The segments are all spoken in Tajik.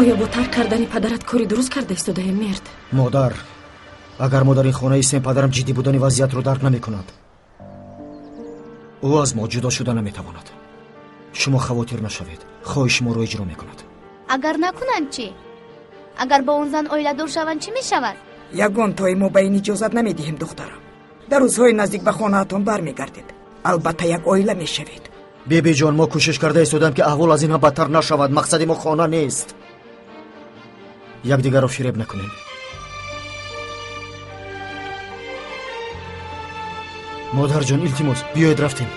Оё бо тарк кардани падарат кори дуруст карда истодаем, Мерд? Модар, агар мо дар ин хона истем, падарам ҷиддӣ будани вазъиятро дарк намекунад. Ӯ аз мо ҷудо шуда наметавонад. Шумо хавотир нашавед, хоҳиши моро иҷро мекунад. Агар накунанд чӣ? Агар бо он зан оиладор шаванд, чӣ мешавад? Ягон тои мо ба ин иҷозат намедиҳем, духтарам. Дар рӯзҳои наздик ба хонаатон бармегардед. Албатта як оила мешавед. Бибиҷон, мо кӯшиш карда истодам, ки аҳвол аз ин ҳам бадтар нашавад. Мақсади мо хона нест. Якдигарро фиреб накунем. Модарҷон, илтимос, биёед рафтем.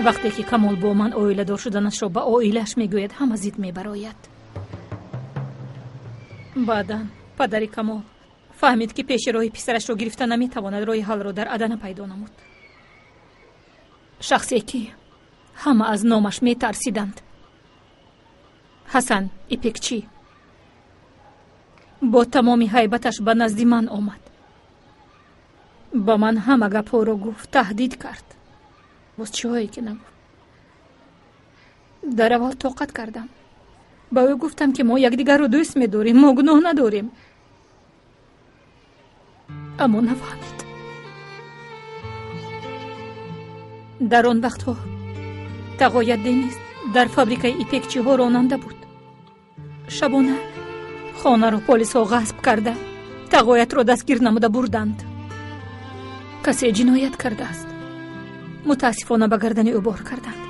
Вақте ки Камол бо ман оиладор шуданашро ба оилааш мегӯяд, ҳама зид мебарояд. Баъдан падари Камол фаҳмид, ки пеши роҳи писарашро гирифта наметавонад, роҳи ҳаллро дар Адана пайдо намуд. Шахсе ки ҳама аз номаш метарсиданд, Ҳасан Ипекчӣ, бо тамоми ҳайбаташ ба назди ман омад. Ба ман ҳама гапҳоро гуфт, таҳдид кард. Боз чиҳое ки нагуфт. Дар аввал тоқат кардам. Ба ӯ гуфтам, ки мо якдигарро дӯст медорем, мо гуноҳ надорем. Аммо нафаҳмид. Дар он вақтҳо Тағоят Дениз дар фабрикаи ипекчиҳо ронанда буд. Шабона хонаро полисҳо ғасб карда, Тағоятро дастгир намуда бурданд. Касе ҷиноят кардааст. Мутаассифона ба гардани ӯ бор карданд.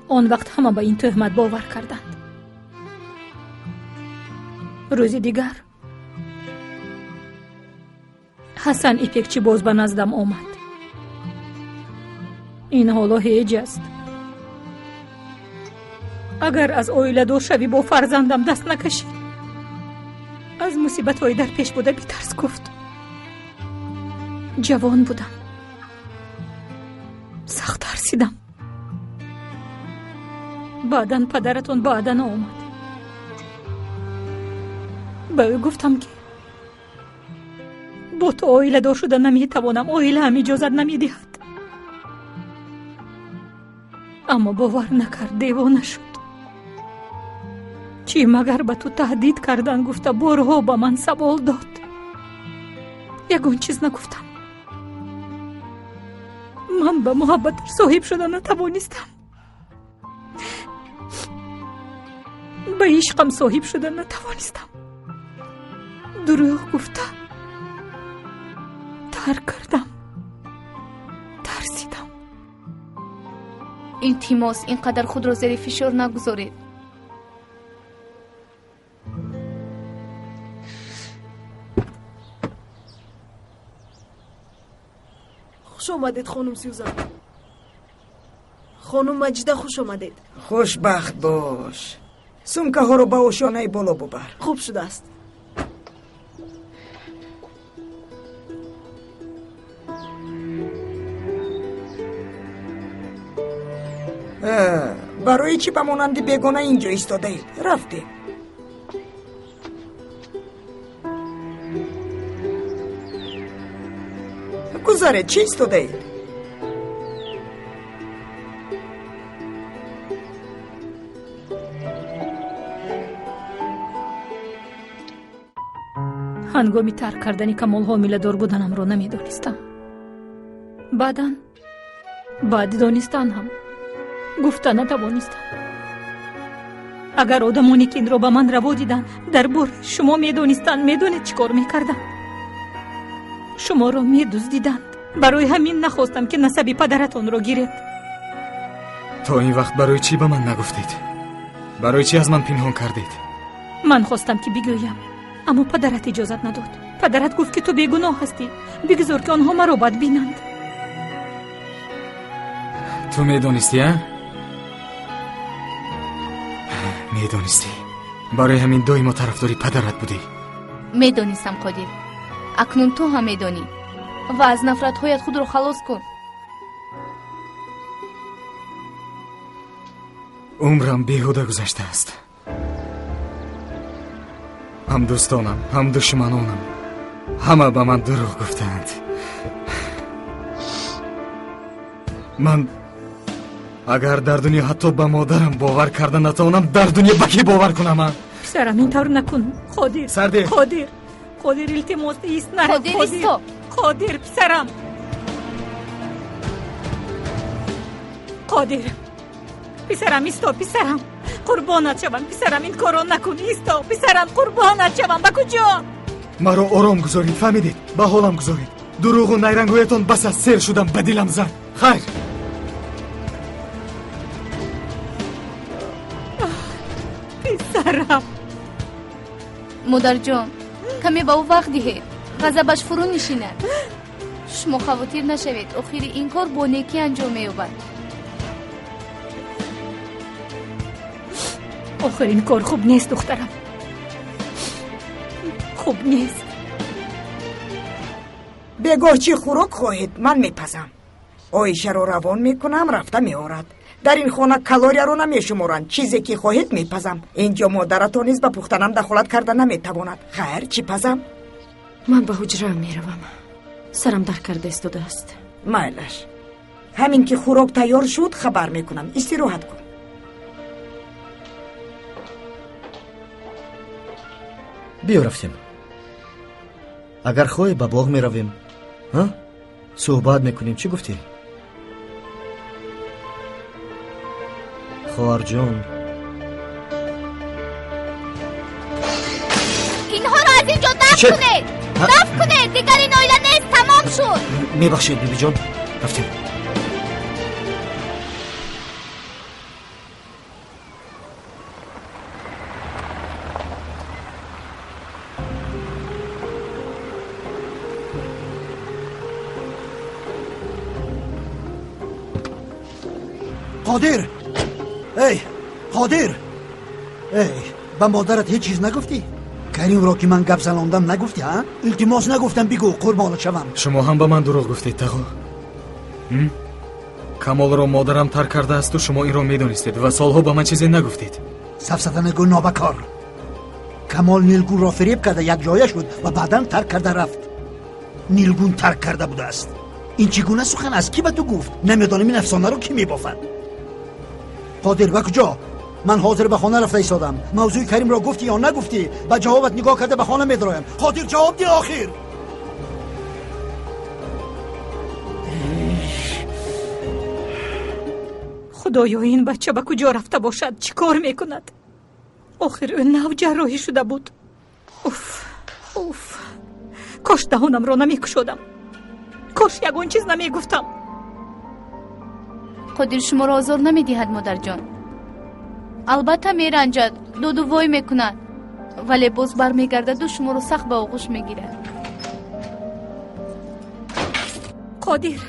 Он вақт ҳама ба ин тӯҳмат бовар карданд. Рӯзи дигар Ҳасан Ипекчӣ боз ба наздам омад. Ин ҳоло ҳеҷ аст. Агар аз оиладор шавӣ, бо фарзандам даст накашӣ. Аз мусибатҳои дар пеш буда битарс, гуфт. Ҷавон будам, сахт тарсидам. Баъдан падаратон ба Адана омад. Ба ӯ гуфтам, ки бо ту оиладор шуда наметавонам, оилаам иҷозат намедиҳад. Аммо бовар накард, девона шуд. Чӣ магар ба ту таҳдид кардан гуфта борҳо ба ман савол дод. Ягон чиз нагуфтам. Ман ба муҳаббаташ соҳиб шуда натавонистам. Ба ишқам соҳиб шуда натавонистам. Дурӯғ гуфта тарк кардам. Тарсидам. Илтимос, ин қадар худро зери фишор нагузоред. Хуш омадед, хонум Сюзан. Хонум Маҷида, хуш омадед. Хушбахт бош. Сумкаҳоро ба ошёнаи боло бубар. Хуб шудааст. Барои чӣ ба монанди бегона инҷо истодаед? Рафтем. Гузаред, чӣ истодаед? Ҳангоми тарк кардани Камол ҳомиладор буданамро намедонистам. Баъдан баъди донистан ҳам гуфта натавонистам. Агар одамоне ки инро ба ман раво диданд, дар бораи шумо медонистанд, медонед чӣ кор мекарданд? Шуморо медуздиданд. Барои ҳамин нахостам, ки насаби падаратонро гиред. То ин вақт барои чӣ ба ман нагуфтед? Барои чӣ аз ман пинҳон кардед? Ман хостам, ки бигӯям, аммо падарат иҷозат надод. Падарат гуфт, ки ту бегуноҳ ҳастӣ. Бигзор, ки онҳо маро бад бинанд. Ту медонистӣ, а? Медонистӣ. Барои ҳамин доимо тарафдори падарат будӣ. Медонистам, Қодир. Акнун ту ҳам медонӣ ва аз нафратҳоят худро халос кун. Умрам беҳуда гузаштааст. Ҳам дӯстонам, ҳам душманонам ҳама ба ман дурӯғ гуфтаанд. Ман агар дар дунё ҳатто ба модарам бовар карда натавонам, дар дунё ба кӣ бовар кунам? Писарам, ин тавр накун. Қодир, Сарде. Қодир, Қодир, илтимос, ист, нарав. Қодир, исто. Қодир, писарам. Қодир, писарам, исто, писарам. Қурбонат шавам, писарам, ин корро накун. Исто, писарам, қурбонат шавам. Ба куҷо? Маро ором гузоред, фаҳмидед? Ба ҳолам гузоред. Дурӯғу найрангҳоятон бас аст. Сер шудам, ба дилам зад. Хайр. Писарам. Модарҷон, каме ба ӯ вақт диҳед, ғазабаш фурӯ нишинад. Шумо хавотир нашавед, охири ин кор бо некӣ анҷом меёбад. Охир ин кор хуб нест, духтарам, хуб нест. Бегоҳ чӣ хӯрок хоҳед, ман мепазам. Оишаро равон мекунам, рафта меорад. Дар ин хона калорияро намешуморанд. Чизе ки хоҳед, мепазам. Инҷо модаратон низ ба пухтанам дахолат карда наметавонад. Хайр, чӣ пазам? Ман ба ҳуҷраам меравам. Сарам дард карда истодааст. Майлаш, ҳамин ки хӯрок тайёр шуд, хабар мекунам. Истироҳат кун. Биё, рафтем. Агар хоҳӣ, ба боғ меравем, суҳбат мекунем. Чӣ гуфтӣ, хоҳарҷон? Инҳоро аз ин ҷо дафт кунед, дафт кунед. Дигар ин оила нест, тамом шуд. Мебахшед, бибиҷон, рафтем. Қодир! Эй, Қодир! Эй, ба модарат ҳеҷ чиз нагуфтӣ? Каримро ки ман гап занондам, нагуфтӣ, ҳа? Илтимос, нагуфтам, бигӯ, қурбонат шавам. Шумо ҳам ба ман дурӯғ гуфтед, тағо. Камолро модарам тарк кардаасту шумо инро медонистед ва солҳо ба ман чизе нагуфтед. Сафсата нагӯ, нобакор. Камол Нилгунро фиреб карда якҷоя шуд ва баъдан тарк карда рафт. Нилгун тарк карда будааст. Ин чӣ гуна сухан аст? Кӣ ба ту гуфт? Намедонам ин афсонаро кӣ мебофад. Қодир, ба куҷо? Ман ҳозир ба хона рафта истодам. Мавзӯи Каримро гуфтӣ ё нагуфтӣ? Ба ҷавобат нигоҳ карда ба хона медароям. Қодир, ҷавоб диҳ охир. Худоё, ин бача ба куҷо рафта бошад? Чӣ кор мекунад? Охир ӯ нав ҷарроҳӣ шуда буд. Уф, уф, кош даҳонамро намекушодам, кош ягон чиз намегуфтам. Қодир шуморо озор намедиҳад, модарҷон. Албатта меранҷад, доду вой мекунад, вале боз бармегардаду шуморо сахт ба оғӯш мегирад. Қодир,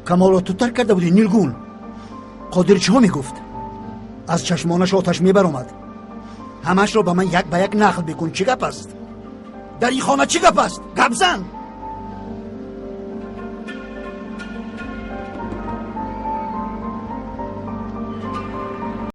Камолро ту тарк карда будӣ, Нилгун. Қодир чиҳо мегуфт? Аз чашмонаш оташ мебаромад. Ҳамаашро ба ман як ба як нақл бикун. Чӣ гап аст? Дар ин хона чӣ гап аст? Гап зан.